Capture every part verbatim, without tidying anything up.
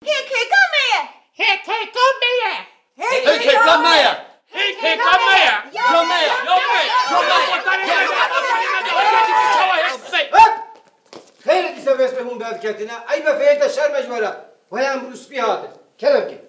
Hêk hêka me ye. Hêk hêka me ye. Hêk hêka me ye. Hêk hêka me ye. Ya me ye. Ya me ye. Ya me ye. Kotanê me de, kotanê me de, hêk hêka çawa hêk me ye. Hep! Xeyr dîse vêst me hûn berdiketine. Eybe fêrte şerme ji we re. Waya em rûspî hatin. Kerem ke.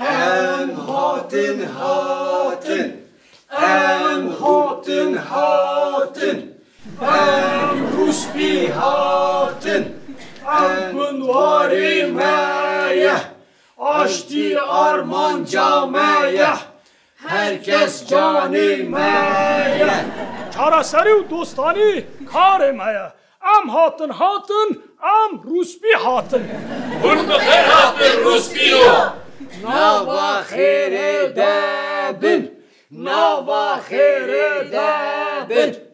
Em hatin, hatin. Em hatin, hatin. Em rûspî hatin. Em gundwarê me ye. Aştî armanca me ye. Her kes canê me ye. Çareserî û dostanî karê me ye. Em hatin, hatin, em rûspî hatin. Hûn bi xêr hatin rûspîyo. Nava xêrê de bin. Nava xêrê de bin.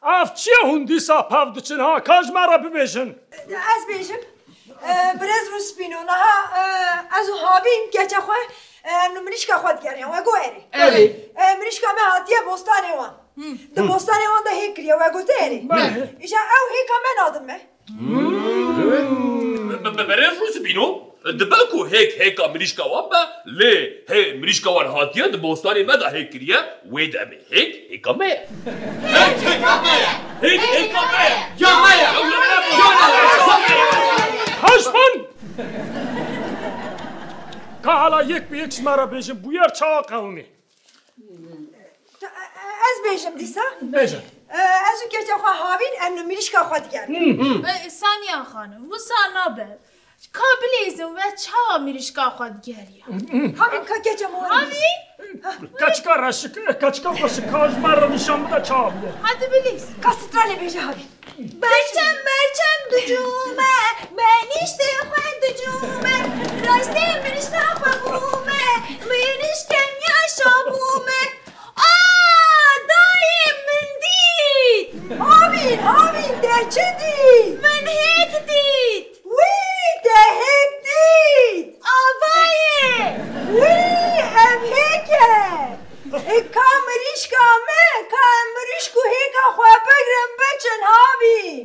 Ev çi ye hûn dîsa pev diçin ha? Ka ji me re bibêjin. Ez bêjim, e, birêz Rûspîno, niha, e, ez û Havîn keça xwe, e, em li mirîşka xwe digerîn. We got erê. Erê. E, mirîşka me hatiye bostanê wan. Di bostanê wan de hêk kiriye, we gote erê. Belê. Îja ew hêka me nadin me. Be-, be-, be-, berêz Rûspîno, dibe ku hêk hêka mirîşka wan be, lê hê mirîşka wan hatiye di bostanê me de hêk kiriye, wê demê hêk hêka me ye. Hêk hêka me ye. Hêk hêka me ye. Ya me ye. Ya me ye. Heş bin! Ka hala yek bi yek ji me re bêjin, bûyer çawa qewimî? Ez bêjim dîsa. Bêje. E, ez û keça xwe Havîn em li mirîşka xwe digerin. E, Saniya xanim, wisa nabe. Ka bilîzin we çawa mirîşka xwe digeriya? Havîn ka keça me. Havîn? Keçika reşik, keçika xweşik, ka ji me re nîşan bide çawa bide. Hadi bilîz. Ka stranê bêje Havîn. Berçem berçem dicûme, benîştê xwe dicûme, rastê mirişka xwe bûme, mirişken yaşa bûme. A, dayê min dît! Havîn, Havîn, te çi dît? Min hêk dît! Wî, te hêk dît! Avayê! Wî, ev hêk e! Ê, ka mirîşka me, ka em mirîşk û hêka xwe bigrin, biçin Havîn.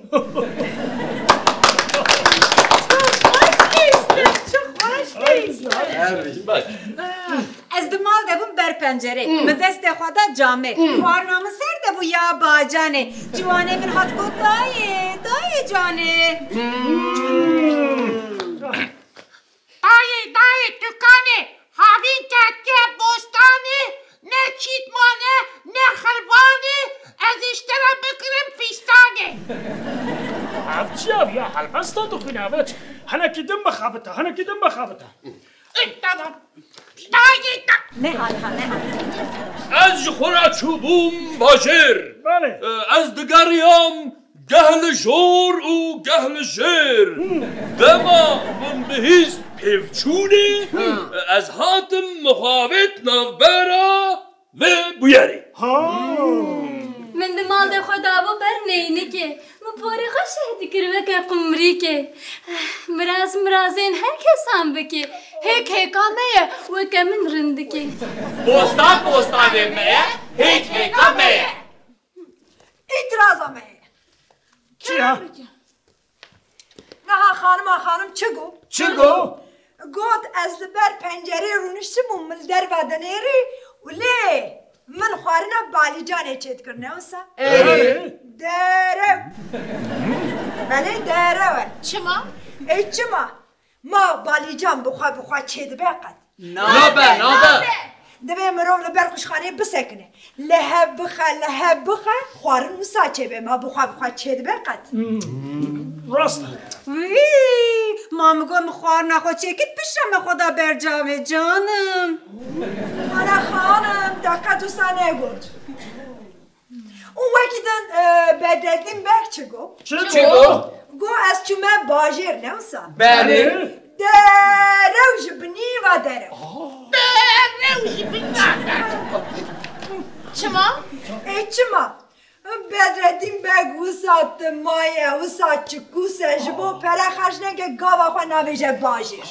Çi xweş lîstin, çi xweş lîstin. Ez di mal de bûm ber pencerê. Min destê xwe da camê. Xwarina min ser de bû ya bacanê. Ciwanê min hat got dayê, dayê canê. Dayê, dayê, tu kanê, Havîn ketiye bostanê, ne çît mane, ne xirbanê, ez ê ji te re bikirim fîstanê. Ev çi ev ya? Helbesta dixwîne, ev çi? Hinekî din bixebite, hinekî din bixebite. Ê, tamam. Dayê, ta- Ne hal ha, ne hal. Ez ji xwe re çûbûm bajêr. Belê. Ez digeriyam geh li jor û geh li jêr. Dema min bihîst pêvçûnê, ez hatim mixabêt navbera vê bûyerê. Ha. Min di mal de xwe dabû ber neynikê. Min porê xwe şeh dikir weke qumrîkê. Miraz mirazên her kesan bikê. Hêk hêka me ye, weke min rindikê. Bostan bostanê me ye, hêk hêka me ye. Îtiraza me heye. Çi ya? Niha xanima xanim çi got? Çi got? Got, ez li ber pencerê rûniştim û min li derve dinêrî û lê min xwarina balîcanê çêdikir, ne wisa? Erê. Derew. Belê, derew e. Çima? Ê çima? Ma balîcan bi xwe bi xwe çêdibe qet? Nabe, nabe. Divê mirov li ber quşxanê bisekine. Li hev bixe, li hev bixe, xwarin wisa çêbe, ma bi xwe bi xwe çêdibe qet? Rast e. Wî, ma min got min xwarina xwe çêkir, piştre me xwe da ber camê, canim. Ana xanim, te qet wisa negot. Û wekî din, e, Bedreddîn Beg çi got? Çi got? Got, ez çûme bajêr, ne wisa? Belê. Derew ji binî ve derew. Derew ji binî ve derew. Çima? Ê çima? Bedreddîn Beg wisa timaye, wisa çikûs e, ji bo pere xerc neke, gava xwe navêje bajêr.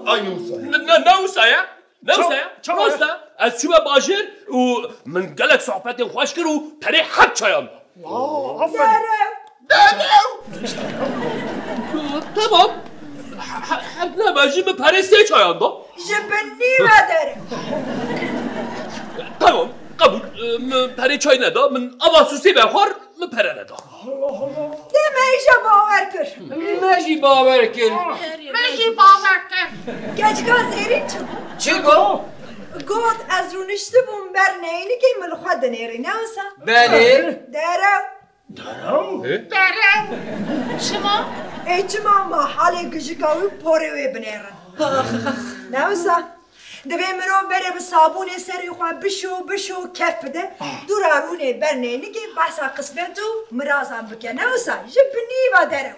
Ay ne wisa ye? Ne, ne, ne wisa ye? Ne wisa ye? Çawa ye? Ne wisa? Ez çûme bajêr û min gelek sohbetên xweş kir û perê heb çayan da. Wow, aferin. Derew! Derew! Tamam. He-, he-, heft leva jî min perê sê çayan da. Ji bin nî ve derin. Tamam, qebûl. E, min perê çay neda, min ava sûsê vexwar, min pere neda. Deme îja bawer kir. Me jî bawer kir. Me jî bawer kir. Keçika Zêrîn çi got? Çi got? Got, ez rûniştibûm ber neynikê, min li xwe dinêrî, ne wisa? Belê. Derew. Derew? Derew. Çima? Ê çima ma halê gijika wî porê wê binêrin? Ne wisa? Divê mirov berê bi sabûnê serê xwe bişo, bişo, kef bide. Dûra rûnê ber neynikê behsa qismet û mirazan bike. Ne wisa? Ji binî ve derew.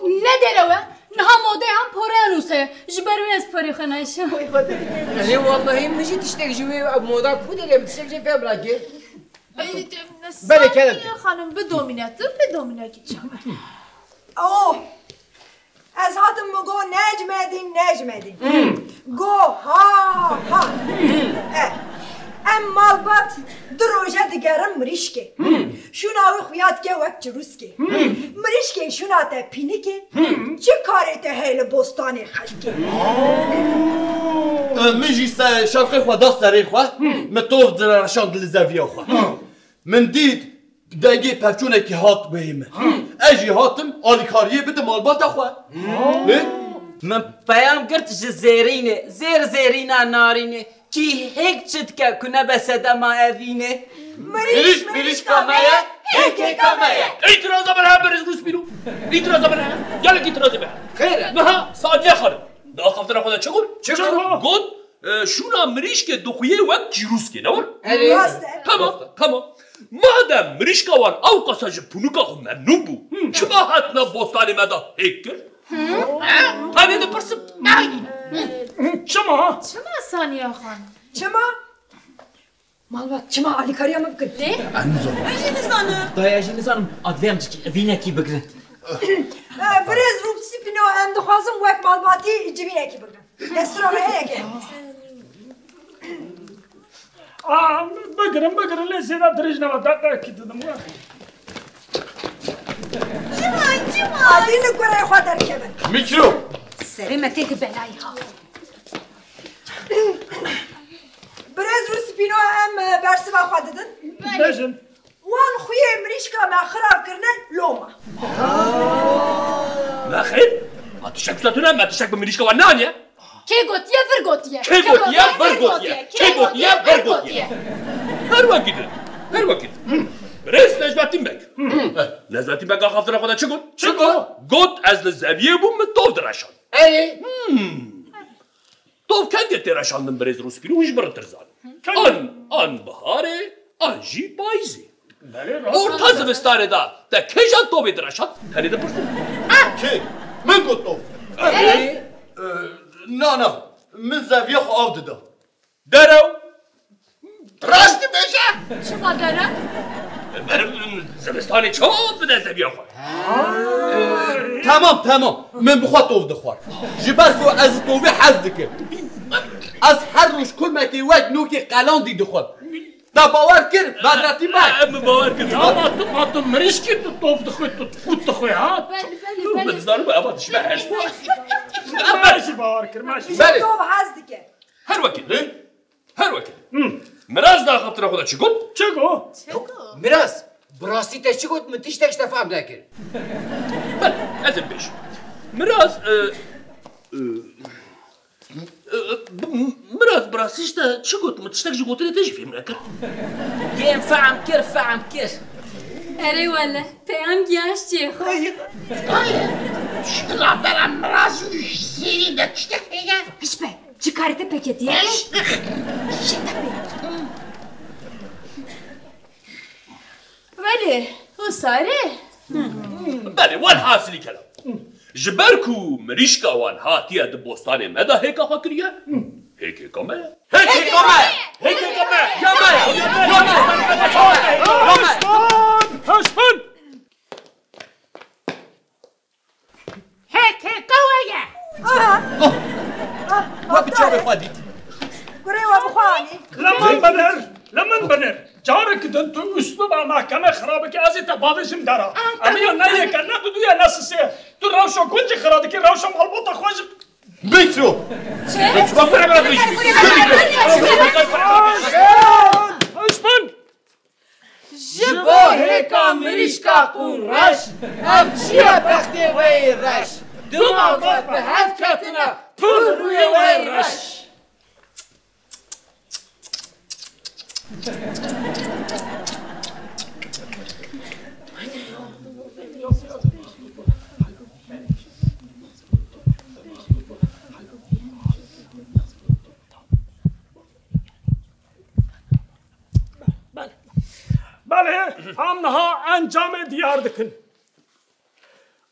Ne derew e? Niha modê hem poreyan wisa ye. Ji ber wê ez porê xwe nayşim. Erê wellahî min jî tiştek ji wê moda ku derê, min tiştek jê fêm nake. Ey, Belê, kerem. Saniye Xanim, bidomîne tu, bidomîne ki çawa. Oh! Ez hatim min got, Necmedîn, Necmedîn. Go, ha, ha. Eh, em malbat du roje digerin mirîşkê. Şûna wî xuya dike wek çirûskê. Mirîşkê şûna te pînikê. Çi karê te heye li bostanê xelkê? E, min jî se-, şewqê xwe da serê xwe, min tov direşand li zeviya xwe. Min dît dengê pevçûnekî hat guhê min. Ez jî hatim alîkariyê bidim malbata xwe. Lê? Min peyam girt ji Zêrînê, zêr zêrîna narînê, kî hêk çi dike ku nebe sedema evînê. Mirîş, mirîşka me ye, hêkêka me ye. Îtiraza min heye, birêz Rûspîno. Îtiraza min heye. Gelek îtirazê me heye. Xêr e. Niha Saniye Xanim di axaftina xwe de çi got? Çi got? Got, e, şûna mirîşkê dixuyê wek çîrûskê, ne were? Erê. Rast e. Tamam, tamam. Madem mirîşka wan ewqasa ji pûnika xwe memnûn bû, çima hatina bostanê me de hêk kir? He? Em ê dipirsin. Çima? Çima Saniye Xan? Çima? Malbat, çima alîkariya min bikin? Ne? Ez nizanim. Ez jî nizanim. Dayê, ez jî nizanim. Advê em civînekî bigirin. E, birêz Rûspîno, em dixwazin wek malbatî civînekî bigirin. Destûra me heye ke? Aa, bigirin, bigirin, lê zêde dirêj nebe, deqekî didim we. Çima, çima? Adî li kurê xwe derkevin. Mîkro. Serê me têke belayê ha. Birêz Rûspîno, em, e, bersiva xwe didin. Bêjin. Wan xuyê mirîşka me xirab kirine loma. Nexêr, ma tiştek wisa tune, me tiştek bi mirîşka wan neaniye. Kê gotiye, vir gotiye. Kê gotiye, vir gotiye. Kê gotiye, vir gotiye. Her wekî din, her wekî din. Birêz Necmettin Beg. Necmettin Beg axaftina xwe de çi got? Çi got? Got, ez li zeviyê bûm, min tov direşand. Erê. Hmm. Tov kengê tê reşandin birêz Rûspîno, hûn ji min ritir zanin. Kengê? An, an biharê, an jî payîzê. Belê, rast e. Orta zivistanê de te kêjan tovê direşand? Tenê dipirsin. Kê? Min got tov. Erê. E, na, na. Min zeviya xwe av dida. Derew. Rastî bêje. Çima derew? Zivistanê çawa bide zeviya xwe? Tamam, tamam. Min bi xwe tov dixwar. Ji ber ku ez tovê hez dikim. Ez her roj kulmekê wek nokê qelandî dixwim. Te bawer kir, Bedretî Beg? Min bawer kir. Ya ma tu, ma tu mirîşkî, tu tov dixwî, tu qût dixwî, ha? Belê, belê, belê. Min dizanim eva dişme hespa. Me jî bawer kir, me jî. Belê. Tov hez dike. Her wekî. Lê? Her wekî. Hı. Miraz di axaftina xwe de çi got? Çi got? Çi got? Miraz, bi rastî te çi got? Min tiştek ji te fehm nekir. Belê, ez ê bêjim. Miraz, e, e, e, bi-, Miraz, bi rastî ji te çi got? Min tiştek ji gotinê te jî fêm nekir. Yên fehm kir, fehm kir. Erê wele, peyam giyaş çê xwe. Ji rehbera Miraz û ji Zêrîn de tiştek heye? Hiç be. Çi karê te peketiye? Şete pê. Belê, wisa rê. Belê, welhasilî kelam. Ji ber ku mirîşka wan hatiye di bostanê me de hêka xwe kiriye, hêkêka me ye. Hêkêka me! Hêkêka me! Ya me! Ya me! Ya me! Hiştin! Hiştin! Hêkêka we ye. Aha. We bi çavê xwe dît. Kurê we bi xwe anî. Li min binir, li min binir. Carek din tu uslûba mehkeme xirab dikî, ez ê te bavêjim dera. Em ya ne yek e, ne dudu ye, ne sisê ye. Tu rewşa gund jî xirab dikî, Ji bo hêka mirîşka qûn reş, ev çi ye bextê we yê reş? Du malbat bi hev ketine, pir rûyê we yê reş. Belê, em niha encamê diyar dikin.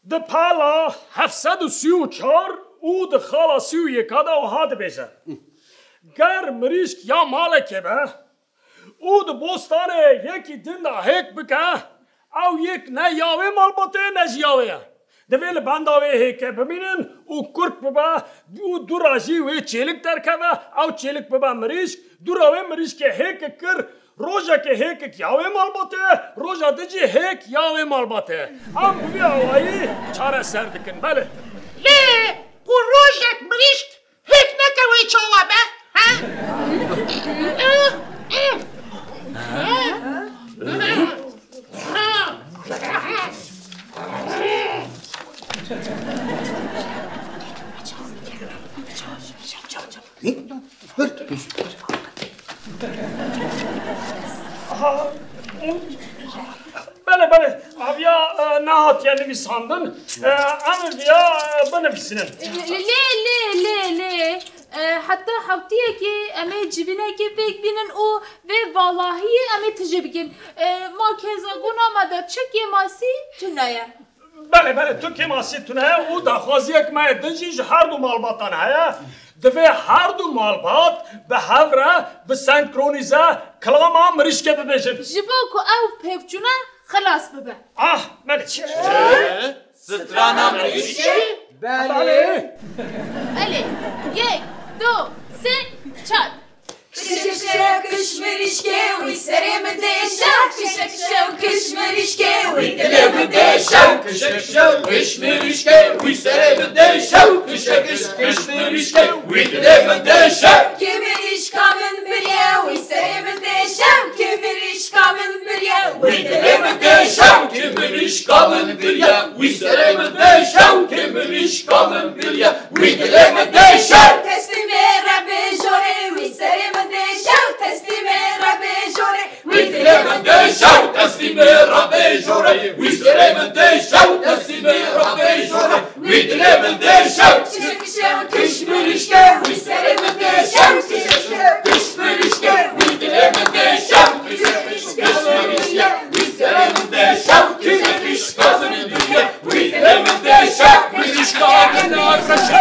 Di pala heft sed û sî û çar û di xala sî û yeka de wiha dibêje, ger mirîşk ya malekê be û di bostanê yekî din de hêk bike, ew yêk ne ya wê malbatê ye, ne jî ya wê ye. Divê li benda wê hêke bimînin û kurk bibe û dûra jî wê çêlik derkeve, ew çêlik bibe mirîşk, dûra wê mirîşkê hêkik kir, rojekê hêkik ya wê malbatê ye, roja din jî hêk ya wê malbatê ye. Em bi vî awayî çareser dikin. Belê. Lê ku rojek mirîşk hêk neke wê çawa be? He? Aha. Belê, belê. Aviya, e, nehatiye nivîsandin. E, em viya, e, binivîsînin. Lê, lê, lê, lê. E, heta hewtiyekê em ê civînekê pêk bînin û vê valahiyê em ê tije bikin. E, ma kezagona me de çi kêmasî tune ye. Belê, belê, tu kêmasî tune ye û daxwaziyek me yê din jî ji her du malbatan heye. Divê her du malbat bi hev re, bi senkronîze kilama mirîşkê bibêjin. Ji bo ku ew pevçûne xilas bibe. Ah, belê. Çi? Strana mirîşkê? Belê. Belê. Yek, du, sê, çar. Kişe kişe kış mirişke, wî serê min deşe. Kişe kişe kış mirişke, wî dilê min deşe. Kişe kişe kış mirişke, wî serê min deşe. Kişe kış kış mirişke, wî dilê min deşe. Kê mirişka min biriye, wî serê min deşe. Kê mirişka min biriye, wî dilê min deşe. Kê mirişka min biriye, wî serê min deşe. Kê mirişka min biriye, wî dilê min deşe. Teslîmê Rebê jorê, wî serê min deşe. Teslîmê Rebê jorê, wî dilê min deşe. Teslîmê Rebê jorê, wî serê min deşe. Teslîmê Rebê jorê, wî dilê min deşe. Kişe kişe kış mirişke, wî serê min deşe. Kişe kişe kış mirişke, wî dilê min deşe. Kişe kişe kış mirişke, wî serê min deşe. Kişe kişe kış mirişke, wî dilê min deşe. Mirişka min arreşe.